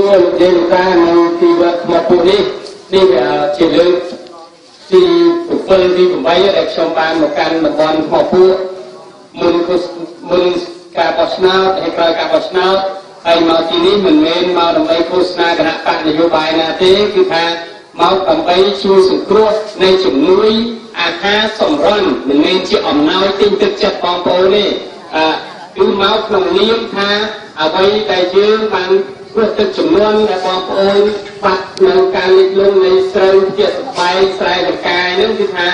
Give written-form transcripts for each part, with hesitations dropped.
លោកយាយលោកតានៅទីវត្តថ្មពួកនេះនេះវាជាលើកទី7ទី8ដែលខ្ញុំបានមកកាន់តំបន់ថ្មពួកមុនមុនការបោះឆ្នោតហើយក្រោយការបោះឆ្នោតហើយមកទីនេះមិនមែនមកដើម្បីឃោសនាគណបក្សនយោបាយណាទេគឺថាមកដើម្បីជួយសង្គ្រោះនៃជំនួយអាហារសម្រន់មិនមែនជាអំណោយទិញទឹកចិត្តបងប្អូនទេអឺគឺមកក្នុងនាមថាអ្វីដែលយើងបានព្រោះទឹកចំនួនដែលបងប្អូនបាត់នៅការលិចលង់នៃស្រូវជាសបែកស្រែចម្ការហ្នឹងគឺថា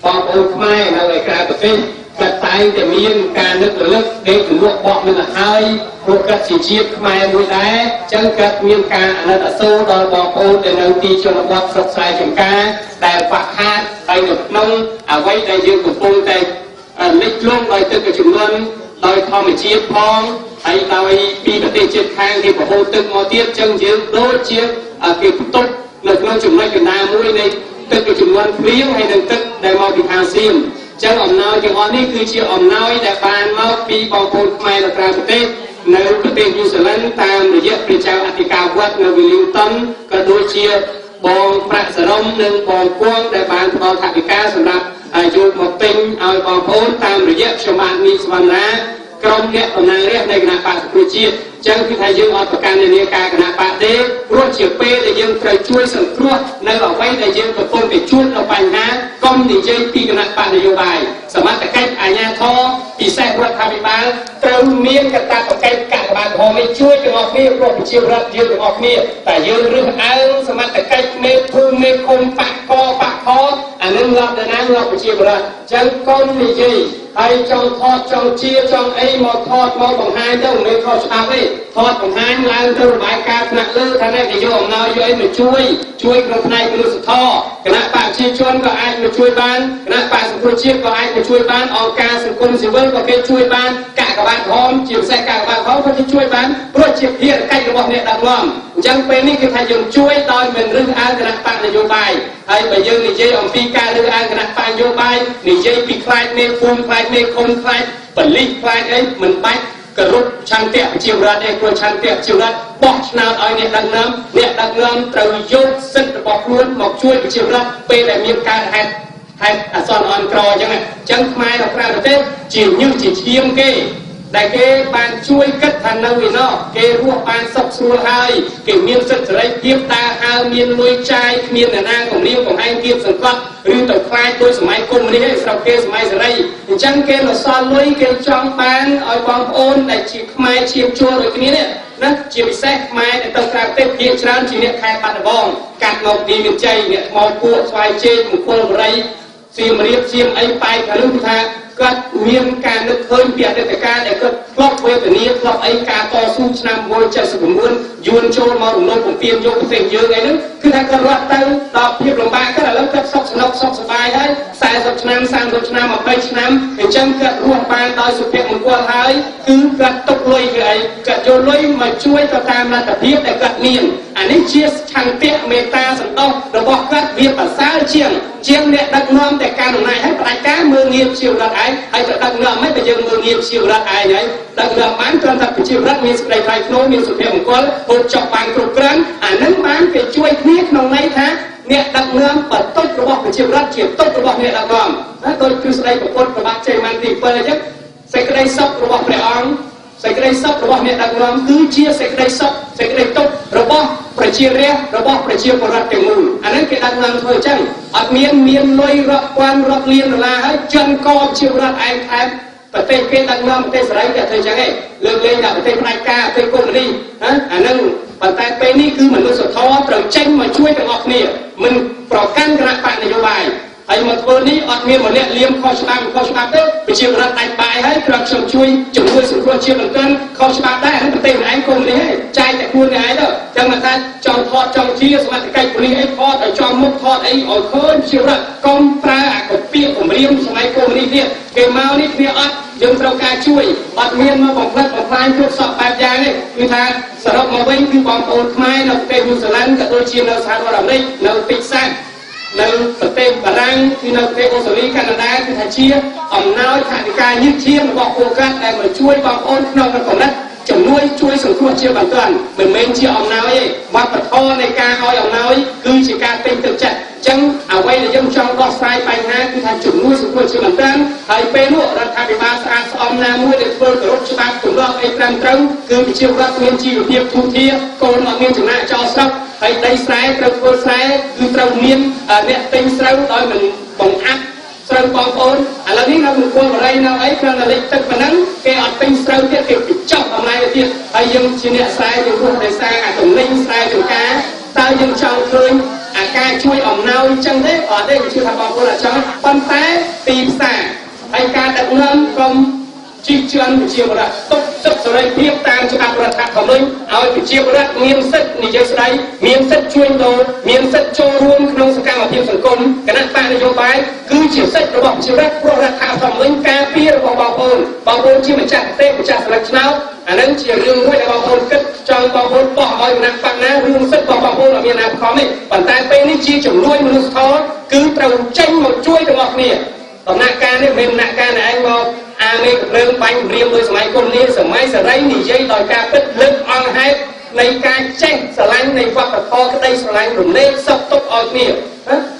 បងប្អូនខ្មែរនៅឯក្រៅប្រទេសគាត់តែងតែមានការនឹករលឹកដេកលក់បកនឹងហើយព្រោះគាត់ជាជាតិខ្មែរមួយដែរអញ្ចឹងគាត់មានការអាណិតអាសូរដល់បងប្អូនដែលនៅទីជនបទស្រុកស្រែចម្ការដែលបាក់ខាតហើយនៅក្នុងអ្វីដែលយើងកំពុងតែលិចលង់ដោយទឹកចំនួនដោយធម្មជាតិផងហើយដោយពីប្រទេសជិតខាងគេប្រហូរទឹកមកទៀតចឹងយើងដូចជាគេផ្ទុកនៅក្នុងចំណុចកណ្ដាលមួយនៃទឹកចំនួនភ្លៀងហើយនិងទឹកដែលមកពីខាងសៀមចឹងអំណោយទាំងអស់នេះគឺជាអំណោយដែលបានមកពីបងប្អូនខ្មែរនៅក្រៅប្រទេសនៅប្រទេសញូហ្សេឡង់តាមរយៈព្រះចៅអធិការវត្តនៅវីលីងតុនក៏ដូចជាបងប្រាក់សរុំនិងបងគួងដែលបានផ្ដល់ថវិកាសម្រាប់យកមកទិញឲ្យបងប្អូនតាមរយៈខ្ញុំបាទមីសវណ្ណាក្រុមអ្នកតំណាងរាស្ត្រនៃគណបក្សសង្គ្រោះជាតិចឹងគឺថាយើងអត់ប្រកាន់នានាការគណបក្សទេព្រោះជាពេលដែលយើងត្រូវជួយសង្គ្រោះនៅអ្វីដែលយើងកំពុងតែជួបនៅបញ្ហាកុំនិយាយពីគណបក្សនយោបាយសមត្ថកិច្ចអាជ្ញាធរពិសេសរដ្ឋាភិបាលត្រូវមានកាតព្វកិច្ចកាកបាទក្រហមនេះជួយទាំងអស់គ្នាព្រោះប្រជាពលរដ្ឋយើងទាំងអស់គ្នាតែយើងរើសអើងសមត្ថកិច្ចមេភូមិមេឃុំបកកបកខអានឹងងាប់ដល់ណាងាប់ប្រជាពលរដ្ឋចឹងកុំនិយាយហើយចង់ថតចង់ជាចង់អីមកថតមកបង្ហាញទៅមិនមែនខុសច្បាប់ទេថតបង្ហាញឡើងទៅរបាយការណ៍ថ្នាក់លើថាអ្នកគេយកអំណោយយកអីមកជួយជួយក្នុងផ្នែកមនុស្សធម៌គណបក្សប្រជាជនក៏អាចមកជួយបានគណបក្សសង្គ្រោះជាតិក៏អាចមកជួយបានអង្គការសង្គមស៊ីវិលក៏គេជួយបានកាកបាទក្រហមជាពិសេសកាកបាទក្រហមក៏គេជួយបានព្រោះជាភារកិច្ចរបស់អ្នកដឹកនាំអញ្ចឹងពេលនេះគឺថាយើងជួយដោយមិនរើសអើងគណបក្សនយោបាយហើយបើយើងនិយាយអំពីការរើសអើងគណបក្សនយោបាយនិយាយពីខ្លាចមេភូមិខ្លាចមេឃុំខ្លាចបលិសខ្លាចអីមិនបាច់គោរពឆន្ទៈប្រជាពលរដ្ឋទេព្រោះឆន្ទៈប្រជាពលរដ្ឋបោះឆ្នោតឲ្យអ្នកដឹកនាំអ្នកដឹកនាំត្រូវយកសិទ្ធិរបស់ខ្លួនមកជួយប្រជាពលរដ្ឋពេលដែលមានការហេតុហេតុអាសន្នអន់ក្រអញ្ចឹងអញ្ចឹងខ្មែរនៅក្រៅប្រទេសជាញឹសជាឈាមគេដែលគេបានជួយគិតថានៅឯណោះគេរស់បានសុខស្រួលហើយគេមានសិទ្ធិសេរីភាពដើរហើរមានលុយចាយគ្មានអ្នកណាគំរាមកំហែងគៀបសង្កត់ឬទៅខ្លាចដោយសម័យកុម្មុយនីសឯស្រុកគេសម័យសេរីអញ្ចឹងគេនៅសល់លុយគេចង់បានឲ្យបងប្អូនដែលជាខ្មែរឈាមជួរដូចគ្នានេះណាជាពិសេសខ្មែរដែលទៅក្រៅប្រទេសភាគច្រើនជាអ្នកខេត្តបាត់ដំបងកាត់មកទីមានជ័យអ្នកថ្មពួកស្វាយជេកមង្គលបុរីសៀមរាបសៀមអីប៉ែកខាងនោះគឺថាគាត់មានការនឹកឃើញពីអតីតកាលដែលគាត់ធ្លាប់វេទនាធ្លាប់អីការតស៊ូឆ្នាំ179យួនចូលមករំលោភបំពានយកប្រទេសយើងអីហ្នឹងគឺថាគាត់រត់ទៅដល់ភាពលំបាកគាត់ឥឡូវគាត់សុខសនុកសុខសប្បាយហើយ40ឆ្នាំ30ឆ្នាំ20ឆ្នាំអញ្ចឹងគាត់រស់បានដោយសុភមង្គលហើយគឺគាត់ទុកលុយគឺអីគាត់យកលុយមកជួយទៅតាមលទ្ធភាពដែលគាត់មានអានេះជាឆន្ទៈមេត្តាសន្តោសរបស់គាត់វាប្រសើរជាងជាងអ្នកដឹកនាំតែការអំណាចហើយផ្ដាច់ការមើលងាយជារដ្ឋឯងហើយទៅដឹកនាំមិនបើយើងមើលងាយជារដ្ឋឯងហើយដឹកនាំបានគ្រាន់តែប្រជារដ្ឋមានសេចក្តីថ្លៃថ្នូរមានសុភមង្គលហូបចុកបានគ្រប់គ្រាន់អានឹងបានគេជួយគ្នាក្នុងន័យថាអ្នកដឹកនាំបន្ទុករបស់ប្រជារដ្ឋជាទុករបស់អ្នកដឹកនាំណាដោយទ្រឹស្ដីពុទ្ធប្របាទជ័យមានទី7អញ្ចឹងសេចក្តីសុខរបស់ព្រះអង្គសេចក្តីសុខរបស់អ្នកដឹកនាំគឺជាសេចក្តីសុខសេចក្តីទុក្ខរបស់ប្រជារាស្ត្ររបស់ប្រជាពលរដ្ឋទាំងមូលអានេះគេដឹកនាំធ្វើអញ្ចឹងអត់មានមានលុយរាប់ពាន់រាប់លានដុល្លារហើយចិនកជារដ្ឋឯងថែមប្រទេសគេដឹកនាំប្រទេសសេរីគេធ្វើអញ្ចឹងឯងលើកលែងតែប្រទេសផ្ដាច់ការប្រទេសកុម្មុយនីសណាអានឹងប៉ុន្តែពេលនេះគឺមនុស្សធម៌ត្រូវចេញមកជួយទាំងអស់គ្នាមិនប្រកាន់គណបក្សនយោបាយហើយមកធ្វើនេះអត់មានម្នាក់លៀមខុសច្បាប់ខុសច្បាប់ទេប្រជាពលរដ្ឋដាច់បាយហើយគ្រាន់ខ្ញុំជួយជំនួយសង្គ្រោះជាបន្ទាន់ខុសច្បាប់ដែរហ្នឹងប្រទេសឯងគុំនេះឯងចាយតែខ្លួនឯងទៅចឹងមកថាចង់ថតចង់ជាសមត្ថកិច្ចប៉ូលីសអីថតឲ្យចំមុខថតអីឲ្យឃើញជារដ្ឋកុំប្រើអាកពាកគម្រាមសម័យកុម្មុយនីសទៀតគេមកនេះគ្នាអត់យើងត្រូវការជួយអត់មានមកបំផ្លិចបំផ្លាញគ្រប់សពបែបយ៉ាងទេគឺថាសរុបមកវិញគឺបងប្អូនខ្មែរនៅប្រទេសញូហ្សេឡង់ក៏ដូចជានៅសហរដ្ឋអាមេរិកនៅតិចសាសនៅប្រទេសបារាំងគឺនៅប្រទេសអូស្ត្រាលីកាណាដាគឺថាជាអំណោយថវិកាញឹកឈាមរបស់ពួកគាត់ដែលមកជួយបងប្អូនក្នុងកម្រិតជំនួយជួយសង្គ្រោះជាបន្ទាន់មិនមែនជាអំណោយទេ ម៌នៃការឲ្យអំណោយគឺជាការទិញទឹកចិត្តចឹងអ្វីដែលយើងចង់ដោះស្រាយបញ្ហាគឺថាជំនួយសង្គមជាបន្ទាន់ហើយពេលនោះរដ្ឋាភិបាលស្អាតស្អំណាមួយដែលធ្វើគោរពច្បាប់ទម្លាប់អីត្រឹមត្រូវគឺប្រជាពលរដ្ឋមានជីវភាពធូរធារកូនអត់មានចំណាក់ចោលស្រុកហើយដីស្រែត្រូវធ្វើស្រែគឺត្រូវមានអ្នកទិញស្រូវដោយមិនបង្អាប់ស្រូវបងប្អូនឥឡូវនេះនៅមង្គលបុរីនៅអីគ្រាន់តែលិចទឹកប៉ុណ្ណឹងគេអត់ទិញស្រូវទៀតគេបញ្ចុះតម្លៃទៀតហើយយើងជាអ្នកស្រែយើងរស់ដោយសារអាទំនិញស្រែចម្ការតើយើងចង់ឃើញអាការជួយអំណោយចឹងទេអត់ទេជឿថាបងប្អូនអត់ចង់ប៉ុន្តែទីផ្សារហើយការដឹកនាំក្រុមជីជន់ប្រជាពលរដ្ឋទុកសិទ្ធិសេរីភាពតាមច្បាប់រដ្ឋធម្មនុញ្ញឲ្យប្រជាពលរដ្ឋមានសិទ្ធិនិយាយស្ដីមានសិទ្ធិជួញដូរមានសិទ្ធិចូលរួមក្នុងសកម្មភាពសង្គមគណៈបកនយោបាយគឺជាសិទ្ធិរបស់ប្រជាពលរដ្ឋព្រោះរដ្ឋធម្មនុញ្ញការពាររបស់បងប្អូនបងប្អូនជាម្ចាស់ប្រទេសម្ចាស់ស្លឹកឆ្នោតអានឹងជារឿងមួយដែលបងប្អូនគិតចង់បងប្អូនបោះឲ្យគណៈបកណារឿងសិទ្ធិរបស់បងប្អូនអត់មានណាខំទេប៉ុន្តែពេលនេះជាជំនួយមនុស្សធម៌គឺត្រូវចេញមកជួយទាំងអស់គ្នាដំណាក់កាលនេះមិនមែនដំណាក់កាលឯងមកអាមេកំភ្លើងបាញ់រៀមដោយសម័យគុំនេះសម័យសេរីនិយាយដោយការពិតលើកអង្គហេតុនៃការចេះស្រឡាញ់នៃវប្បធម៌ក្តីស្រឡាញ់រំលែកសុខទុក្ខឲ្យគ្នា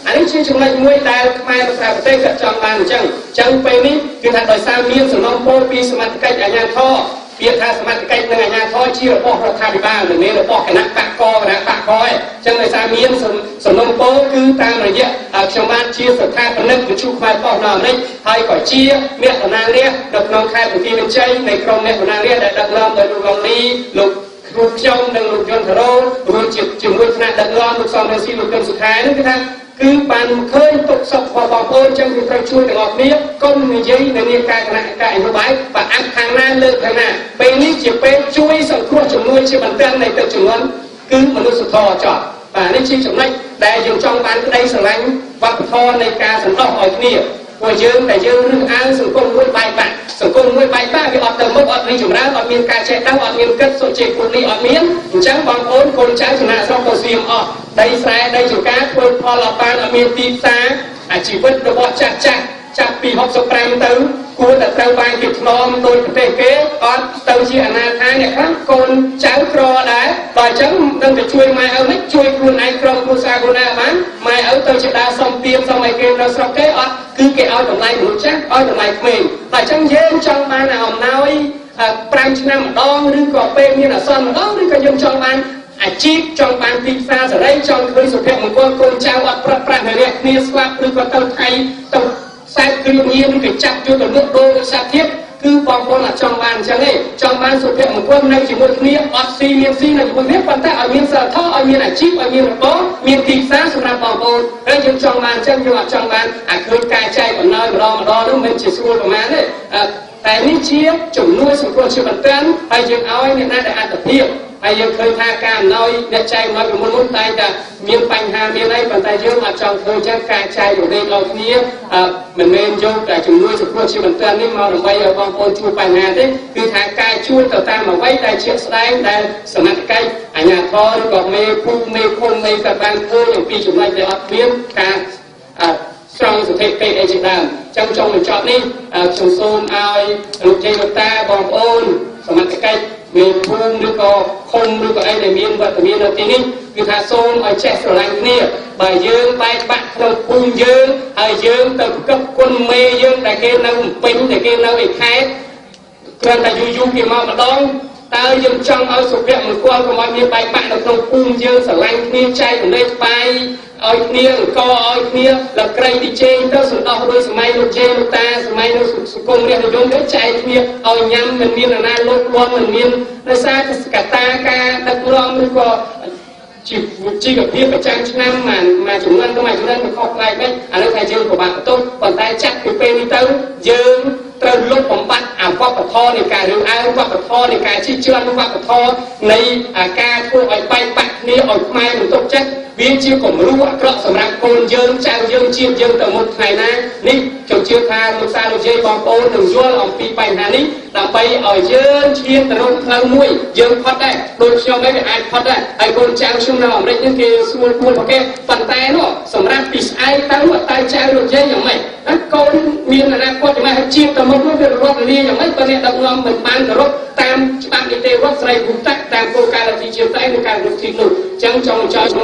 អានេះជាចំណុចមួយដែលខ្មែរប្រទេសក៏ចង់បានអញ្ចឹងអញ្ចឹងពេលនេះគឺថាដោយសារមានសំណូមពរពីសមត្ថកិច្ចអាជ្ញាធរពាក្យថាសមត្ថកិច្ចនិងអាជ្ញាធរជារបស់រដ្ឋាភិបាលមិនមែនរបស់គណៈបកកគណៈបកកទេអញ្ចឹងដោយសារមានសំណូមពរគឺតាមរយៈខ្ញុំបានជាស្ថាបនិកវិទ្យុខ្មែរប៉ុស្តិ៍នៅអាមេរិកហើយក៏ជាអ្នកតំណាងរាស្ត្រនៅក្នុងខេត្តបន្ទាយមានជ័យនៃក្រុមអ្នកតំណាងរាស្ត្រដែលដឹកនាំដោយលោកឡុងលីលោកគ្រូខ្ញុំនិងលោកយុនថារ៉ូរួមជាមួយថ្នាក់ដឹកនាំលោកសំរងស៊ីលោកកឹមសុខានេះគឺថាគឺបានឃើញទុកសុខរបស់បងប្អូនចឹងគឺត្រូវជួយទាំងអស់គ្នាកុំនិយាយនៅមានការគណៈការនយោបាយបើអាប់ខាងណាលើកខាងណាពេលនេះជាពេលជួយសង្គ្រោះជំនួយជាបន្ទាន់នៃទឹកជំនន់គឺមនុស្សធម៌ចោះបាទនេះជាចំណុចដែលយើងចង់បានក្តីស្រឡាញ់វប្បធម៌នៃការសន្តោសឲ្យគ្នាព្រោះយើងតែយើងរើសអើងសង្គមមួយបែកបាក់សង្គមមួយបែកបាក់វាអត់ទៅមុខអត់រីចម្រើនអត់មានការចេះដឹងអត់មានគិតសុចេគុណនេះអត់មានអញ្ចឹងបងប្អូនកូនចៅចំណាក់ស្រុកទៅសៀមអស់ដីស្រែដីចម្ការធ្វើផលអត់បានអត់មានទីផ្សារអាជីវិតរបស់ចាស់ចាស់ចាប់ពី65ទៅគួរតែត្រូវបានគេថ្នមដោយប្រទេសគេអត់ទៅជាអនាថាអ្នកខ្លះកូនចៅក្រដែរបើអញ្ចឹងនឹងទៅជួយម៉ែឪនេះជួយខ្លួនឯងក្រុមគ្រួសារខ្លួនឯងបានម៉ែឪទៅជាដើរសុំទានសុំឲ្យគេនៅស្រុកគេអត់គឺគេឲ្យតម្លៃមនុស្សចាស់ឲ្យតម្លៃក្មេងតែអញ្ចឹងយើងចង់បានអំណោយ5ឆ្នាំម្ដងឬក៏ពេលមានអាសន្នម្ដងឬក៏យើងចង់បានអាជីពចង់បានទីផ្សារសេរីចង់ឃើញសុភមង្គលកូនចៅអត់ប្រត់ប្រាស់នៅរះគ្នាស្លាប់ឬក៏ទៅថៃទៅខ្សែគ្រឿងញៀនឬក៏ចាប់យកទៅលក់ដូរឬសាធៀបគឺបងប្អូនអត់ចង់បានអញ្ចឹងទេចង់បានសុភមង្គលនៅជាមួយគ្នាអត់ស៊ីមានស៊ីនៅជាមួយគ្នាប៉ុន្តែឲ្យមានសិលធម៌ឲ្យមានអាជីពឲ្យមានរបរមានទីផ្សារសម្រាប់បងប្អូនហើយយើងចង់បានអញ្ចឹងយើងអត់ចង់បានអាឃើញការចែកអំណោយម្ដងម្ដងនោះមិនជាស្រួលប្រហែលទេតែនេះជាជំនួយសង្គ្រោះជាបន្ទាន់ហើយយើងឲ្យអ្នកណាដែលអត្តភាពហើយយើងឃើញថាការអំណោយអ្នកចែកអំណោយពីមុនមុនតែតែមានបញ្ហាមានអីប៉ុន្តែយើងអត់ចង់ឃើញចឹងការចែករំលែកដល់គ្នាមិនមែនយកតែជំនួយសង្គ្រោះជាបន្ទាន់នេះមកដើម្បីឲ្យបងប្អូនជួយបញ្ហាទេគឺថាការជួយទៅតាមអ្វីដែលជាក់ស្ដែងដែលសមត្ថកិច្ចអាជ្ញាធរឬក៏មេភូមិមេឃុំមេក៏បានឃើញអំពីចំណុចដែលអត់មានការស្រង់ស្ថិតិអីជាដើមចឹងចុងបញ្ចប់នេះខ្ញុំសូមឲ្យលោកជ័យលោកតាបងប្អូនសមត្ថកិច្ចមេភូមិឬក៏ឃុំឬក៏អីដែលមានវត្តមាននៅទីនេះគឺថាសូមឲ្យចេះស្រឡាញ់គ្នាបើយើងបែកបាក់ក្នុងភូមិយើងហើយយើងទៅកឹបគុណមេយើងដែលគេនៅពេញដែលគេនៅឯខេត្តគ្រាន់តែយូរយូរគេមកម្ដងតើយើងចង់ឲ្យសុភមង្គលកុំឲ្យមានបែកបាក់នៅក្នុងភូមិយើងស្រឡាញ់គ្នាចែករំលែកបាយឲ្យគ្នាអង្គឲ្យគ្នាលក្រៃទីជេងទៅសន្តោសដោយសម័យលោកជេងលោកតាសម័យនៅសង្គមរាជនិយមទៅចែកគ្នាឲ្យញ៉ាំមិនមានអាណាលោកលន់មិនមានដោយសារកត្តាការដឹកនាំឬក៏ជីវភាពប្រចាំឆ្នាំមួយចំនួនទៅមួយចំនួនវាខុសប្លែកវិញអានោះថាយើងពិបាកបន្ទោសប៉ុន្តែចាប់ពីពេលនេះទៅយើងត្រូវលុបបំបាត់អវប្បធម៌នៃការរើសអើងវប្បធម៌នៃការជិះជាន់វប្បធម៌នៃការធ្វើឲ្យបែកបាក់គ្នាឲ្យខ្មែរមិនទុកចិត្តវាជាគំរូអាក្រក់សម្រាប់កូនយើងចៅយើងជាតិយើងទៅមុខថ្ងៃណានេះខ្ញុំជឿថាលោកសាលោកយាយបងប្អូននឹងយល់អំពីបញ្ហានេះដើម្បីឲ្យយើងឈានទៅរកផ្លូវមួយយើងផុតដែរដូចខ្ញុំឯងវាអាចផុតដែរហើយកូនចៅខ្ញុំនៅអាមេរិកនេះគេស្រួលពួនរបស់គេប៉ុន្តែនោះសម្រាប់ពីស្អែកទៅតើចៅលោកយាយយ៉ាងម៉េចណាកូនមានអនាគតយ៉ាងម៉េច ជាតិទៅមុខនោះវារត់លាយ៉ាងម៉េចបើអ្នកដឹកនាំមិនបានគោរពតាមច្បាប់នីតិរដ្ឋស្រីភូតៈតាមគោលការណ៍លទ្ធិជាតិតែនិងការគោរពសិទ្ធិនោះអញ្ចឹងចង់ចង់